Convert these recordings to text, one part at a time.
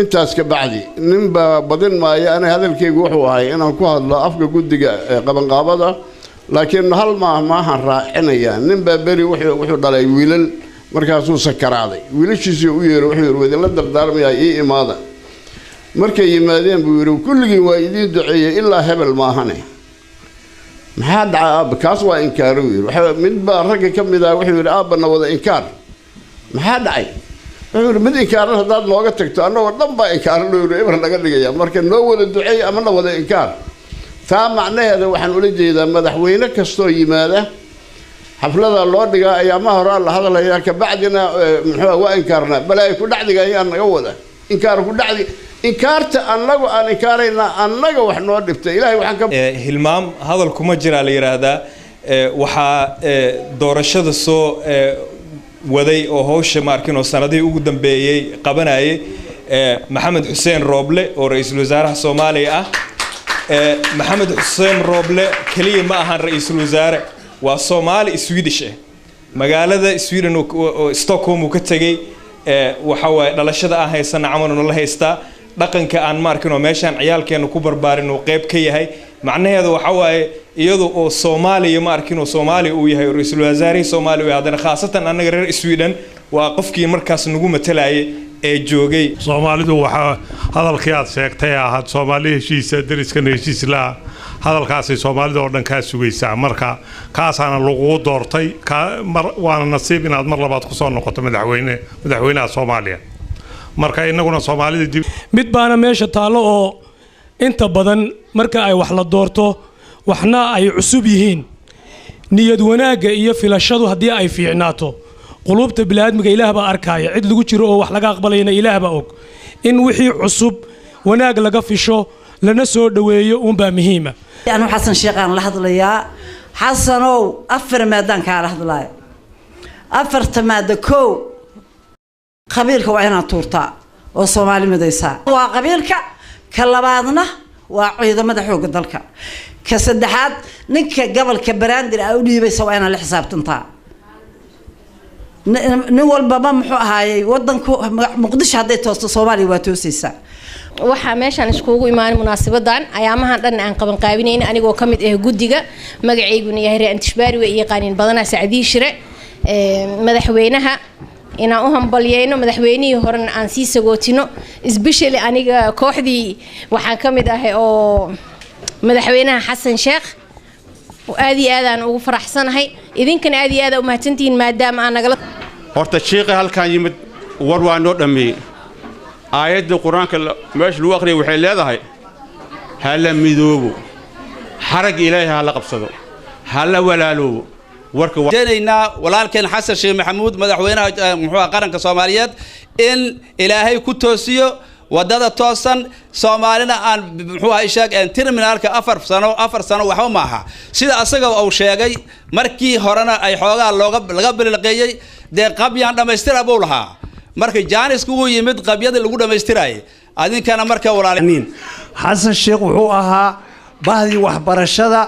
Intaas ka bacdi, ninbaa badin maayo. Ana hadalkaygu wuxuu ahay inaan ku hadlo afka guddiga qabanqaabada, laakiin hal maahan raacinayaa. Ninbaa beri wuxuu dhalay wiilal, markaasuu sakaraaday. Wiilashiisii u yeero, wuxuu yidhi: "Wadinla dardaarmayaa, ii imaada." Markay yimaadeen buu yidhi: "Kulligiin waa idiin duceeyey ilaa hebel maahane." "Maxaa dhacay, aabba?" "Kaas waa inkaaro," yidhi. Mid baa ragga ka mid ah wuxuu yidhi: "Aabbana wada inkaar, maxaa dhacay?" Wuxuu yidhi: "Mid inkaaran haddaad nooga tagto, annagoo dhan baa inkaaran loo yidhi, eber naga dhigaya. Marka noo wada duceey ama na wada inkaar." Taa macnaheeda waxaan ula jeedaa, madaxweyne kastoo yimaada xaflada loo dhigaa ayaama horaa la hadlayaa, kabacdina muxuu waa inkaarnaa, balaayo ku dhacdiga ayaa naga wada inkaar ku dhacdi. Inkaarta annagu aan inkaaraynaa annaga wax noo dhibtay. Ilahay waxaan ka Hilmaam hadal kuma jiraa la yidhaahdaa. Waxaa doorashada soo waday oo hawsha maarkin oo sanadihii ugu dambeeyey qabanayay Maxamed Xuseen Rooble oo ra-iisul wasaaraha Soomaaliya ah. Maxamed Xuseen Rooble keliya ma ahan ra-iisul wasaare, waa Soomaali Swedish ah. Magaalada Sweden oo Stockholm uu ka tegey. Waxa waaye dhalashada aan haysana camal nala haystaa, dhaqanka aan maarkin oo meeshaan ciyaalkeena ku barbaarin uu qayb ka yahay. Macnaheedu waxa waaye, iyada oo Soomaaliya maarkin oo Soomaaliya uu yahay oo ra-iisul wasaarihii Soomaaliya uu yahay, haddana khaasatan annaga reer Sweden waa qofkii markaas nagu matalayay ee joogay. Soomaalidu waxaa hadalkii aad sheegtay ahaad Soomaali heshiisa, dariskana heshiis laa. Hadalkaasay Soomaalida oo dhan kaa sugaysaa, marka kaasaana lagugu doortay. Waana nasiib inaad mar labaad kusoo noqoto madaxweyne, madaxweynaha Soomaaliya. Marka inaguna Soomaalida dib Mid baana meesha taallo oo inta badan marka ay wax la doorto, waxna ay cusub yihiin, niyad wanaagga iyo filashadu haddii ay fiicnaato, quluubta bini'aadmiga Ilaah baa arkaaya. Cid lagu jiro oo wax laga aqbalayna Ilaah baa og. In wixii cusub wanaag laga fisho, lana soo dhoweeyo uunbaa muhiima. Anu Xasan Sheekhaan la hadlayaa. Xasanow, afar maadaan kaala hadlaaya. Afarta maada: kow, qabiilka waa inaad tuurtaa oo Soomaali midaysaa, waa qabiilka. Ka labaadna waa ciidamada xoogga dalka. Ka saddexaad, ninka gobolka Banaadir aa u dhiibaysa waa inaad la xisaabtantaa. Nin walbaba muxuu ahaayey, wadanku Muqdisho hadday toosto, Soomaaliya waa toosaysaa. Waxaa meeshaan iskugu imaanay munaasabadan ayaamahan dhan aan qaban qaabinayn, anigoo ka mid ah guddiga, magacayguna yahay Ree Antishbaari, way yaqaaniin badanaa Sacdii Shire. Madaxweynaha inaan u hambalyeyno, madaxweynihii horena aan sii sagootino. Especially aniga kooxdii waxaan ka mid ahay oo madaxweynaha Xasan Sheekh. Aad iyo aad aan ugu faraxsanahay, idinkana aad iyo aad aa umahadsantihiin maadaama aan nagala Horta shiiqi halkaan yimid war waa noo dhammeeyey. Aayadda Qur-aanka meesha lagu aqriyay waxay leedahay: ha la midoobo, xarag Ilaahay ha la qabsado, ha la walaaloobo. Warka rajaynaynaa walaalkeen Xasan Sheekh Maxamuud, madaxweynaha muxuu ahaa qaranka Soomaaliyeed, in Ilaahay ku toosiyo wadada toosan. Soomaalina aan muxuu ahay sheeg terminalka 4 sano, 4 sano waxba maaha. Sida asaga uu sheegay, markii horena ay xoogaa looga laga bililqeeyey, dee qabyaan dhammaystira buu lahaa. Marka jaanisku uu yimid qabyadii lagu dhammaystirayay, adinkana marka walaal Xasan Sheekh wuxuu ahaa bahdii waxbarashada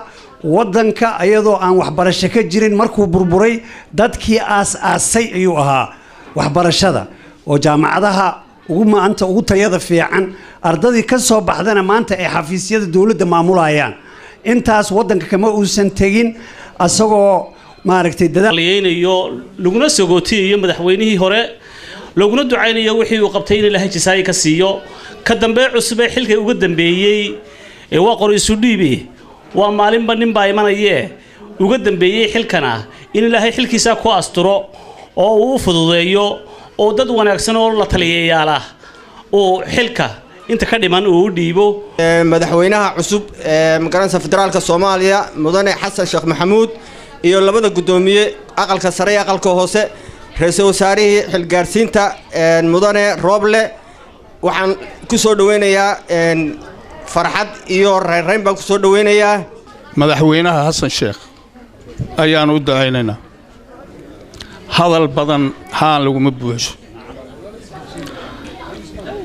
waddanka, iyadoo aan waxbarasho ka jirin markuu burburay, dadkii aas-aasay ayuu ahaa waxbarashada oo jaamacadaha ugu maanta ugu tayada fiican, ardadii ka soo baxdana maanta ay xafiisyada dowladda maamulayaan. Intaas waddanka kama uusan tegin, asagoo maaragtay dadaal liyeynayo, laguna sagootiyayo madaxweynihii hore, laguna ducaynayo wixii uu qabtay in Ilaahay jisaayi ka siiyo. Ka dambe cusub ee xilka uga dambeeyey ee waa qori isu dhiibi, waa maalinba nin baa imanayee, uga dambeeyey xilkana in Ilaahay xilkiisa ku asturo oo uu u fududeeyo oo dad wanaagsan oo la taliyayaala uu xilka inta ka dhiman uu u dhiibo. Madaxweynaha cusub ee magaranaysa federaalka Soomaaliya, mudane Xasan Sheekh Maxamuud, iyo labada guddoomiye, aqalka sare iyo aqalka hoose, ra-iisul wasaarihii xilgaarsiinta mudane Rooble, waxaan ku soo dhoweynayaa farxad iyo raynrayn baan ku soo dhoweynayaa. Madaxweynaha Xasan Sheekh ayaan u ducaynaynaa. Hadal badan haan laguma buuxso.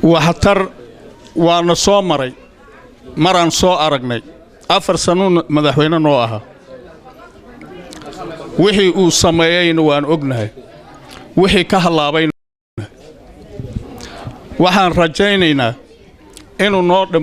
Waxtar waana soo maray, maraan soo aragnay 4 sannuu madaxweyne noo ahaa. Wixii uu sameeyeyna waan ognahay, wixii ka hallaabayna. Waxaan rajaynaynaa inuu noo dhamay.